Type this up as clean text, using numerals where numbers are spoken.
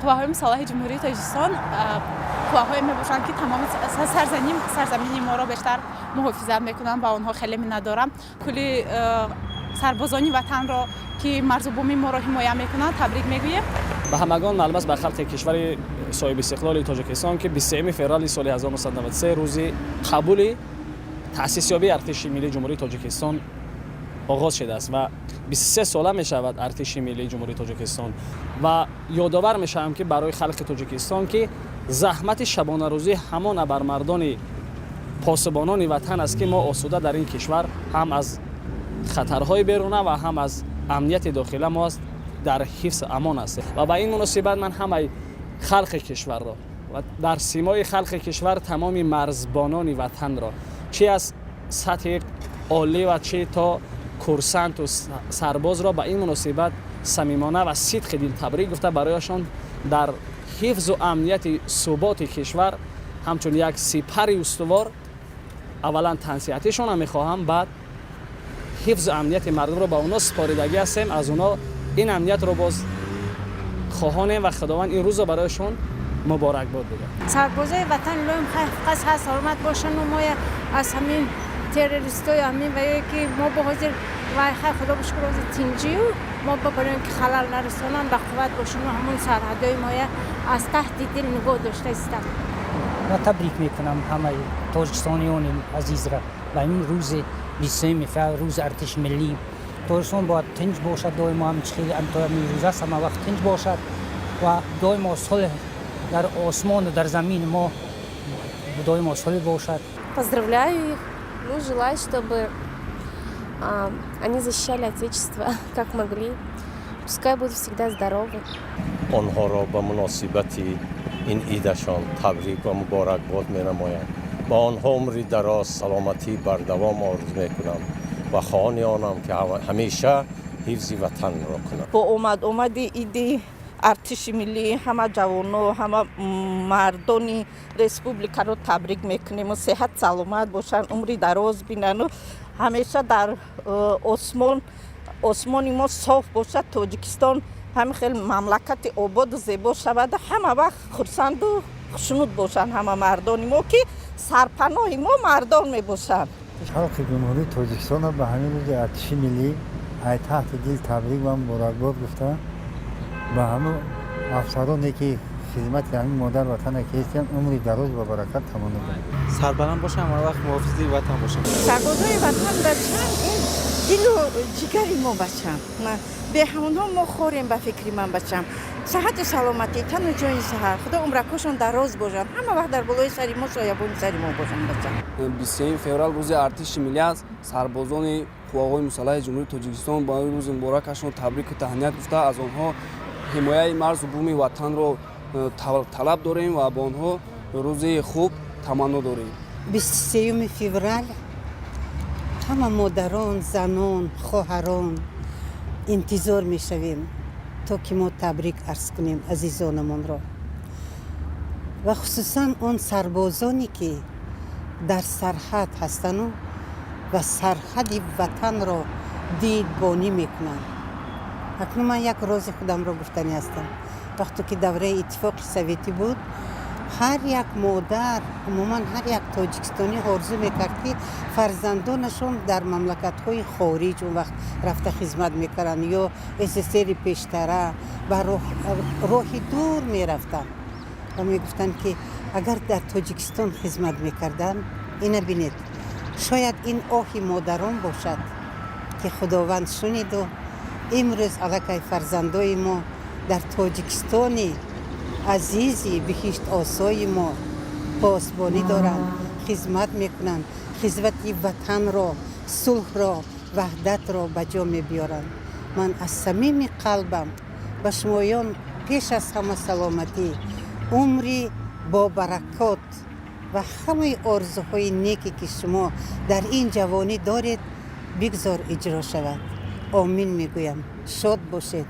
Қувваҳои мусаллаҳи Ҷумҳурии Тоҷикистон қувваҳое мебошанд, ки тамоми сарзамини моро бештар муҳофизат мекунанд. Ба онҳо хеле миннатдорам. Кулли сарбозони ватанро, ки марзу буми моро ҳимоя мекунанд, табрик мегӯем. Ба ҳамагон маълум аст, ба халқи кишвари соҳибистиқлоли Тоҷикистон, ки 23 феврали соли 1993 рӯзи қабули таъсисёбии Артиши миллии Ҷумҳурии Тоҷикистон оғоз шудааст ва 23 сола мешавад Артиши миллии Ҷумҳурии Тоҷикистон. Ва ёдовар мешавам, ки барои халқи Тоҷикистон, ки заҳмати шабонарӯзӣ ҳамон абармардони посубонони ватан аст, ки мо осуда дар ин кишвар ҳам аз хатарҳои беруна ва ҳам аз амнияти дохила мо дар ҳифз амон ҳастем. Ва ба ин муносибат ман ҳамаи халқи кишварро ва дар симои халқи кишвар тамоми марзбонони ватанро, чи аз сатҳи олӣ ва чи то курсанту сарбозро, ба ин муносибат самимона ва сидқи дил табрик гуфта, барояшон дар ҳифзу амнияти суботи кишвар ҳамчун як сипари устувор аввалан тансиҳатишонро мехоҳам, баъд ҳифзу амнияти мардумро ба онҳо супоридагӣ ҳастем, аз онҳо ин амниятро боз хоҳонем ва Худованд ин рӯзро барояшон муборакбод бигӯяд. Сарбозои ватан илоҳим хайр, саломат бошану моя аз ҳамин террористои ҳамин вае, ки мо бо ҳозир вай, хай, Худо бишукр, ҳозир тинҷию мо ба барои ки халал нарасонанд, ба қувват бошану ҳамун сарҳадои моя аз таҳти дил нигоҳ дошта истанд. Ма табрик мекунам ҳамаи тоҷикистониёни азизра ба ин рӯзи 23 феврал, рӯзи Артиши миллӣ. Тоҷикистон бояд тинҷ бошад доимо, ҳамин хеле рӯз аст, ҳама вақт тинҷ бошад ва доимо сулҳ дар осмону дар замини мо доимо сулҳ бошад. Поздравляю их. Ну, желаю, чтобы они защищали Отечество, как могли. Пускай будут всегда здоровы. Онҳоро ба муносибати ин идашон табрик ва муборакбод менамоям. Ба онҳо умри дароз, саломатии бардавом орзу мекунам ва хоҳони онам, ки ҳамеша ҳифзи ватанро кунанд. Бо омад-омади иди Артиши миллӣ ҳама ҷавоно, ҳама мардони республикаро табрик мекунему сеҳат саломат бошанд, умри дароз бинану ҳамеша дар осмон, осмони мо соф бошад, Тоҷикистон ҳамин хел мамлакати ободу зебо шаваду ҳама вақт хурсанду хушнуд бошанд ҳама мардони мо, ки сарпаноҳи мо мардон мебошанд. Халқи Ҷумҳурии Тоҷикистонро ба ҳамин рӯзи Артиши миллӣ ай таҳти дил табрик ва муборакбод гуфта, ба ҳамун афсароне, ки хизмати ҳамин модар ватана ки ҳестиянд, умри дароз ва баракат таманно дорам. Сарбаланд бошам, ҳама вақт муҳофизи ватан бошам. Сарбозои ватан, бачам, ин дилу ҷигари мо, бачам. Бе ҳамонҳо мо хорем, ба фикри ман, бачам. Саҳату саломатӣ, тану ҷони саҳат, Худо умракошон дароз бошанд, ҳама вақт дар болои сари мо, соябони сари мо бошанд, бачам. 23 феврал рӯзи Артиши миллӣ аст. Сарбозони Қувваҳои мусаллаҳи Ҷумҳурии Тоҷикистон ба ин рӯзи муборакашон табрику таҳният гуфта, аз онҳо ҳимояи марзу буми ватанро талаб дорем ва ба онҳо рӯзи хуб таманно дорем. 23 феврал ҳама модарон, занон, хоҳарон интизор мешавем, то ки мо табрик арз кунем азизонамонро ва хусусан он сарбозоне, ки дар сарҳад ҳастану ва сарҳади ватанро дидбонӣ мекунанд. Акнун ман як рози худамро гуфтанӣ ҳастам. Вақте ки давраи Иттифоқи Советӣ буд, ҳар як модар, умуман ҳар як тоҷикистонӣ орзу мекард, ки фарзандонашон дар мамлакатҳои хориҷ он вақт рафта хизмат мекарданд ё СССРи пештара ба роҳи дур мерафтанд ва мегуфтанд, ки агар дар Тоҷикистон хизмат мекарданд. Ина бинед, шояд ин оҳи модарон бошад, ки Худованд шуниду имрӯз аллакай фарзандои мо дар Тоҷикистони азизи биҳиштосои мо посбонӣ доранд, хизмат мекунанд, хизмати ватанро, сулҳро, ваҳдатро ба ҷо мебиёранд. Ман аз самими қалбам ба шумоён пеш аз ҳама саломатӣ, умри бобаракот ва ҳамаи орзуҳои неке, ки шумо дар ин ҷавонӣ доред, бигзор иҷро шавад. Омин мегӯям. Шод бошед.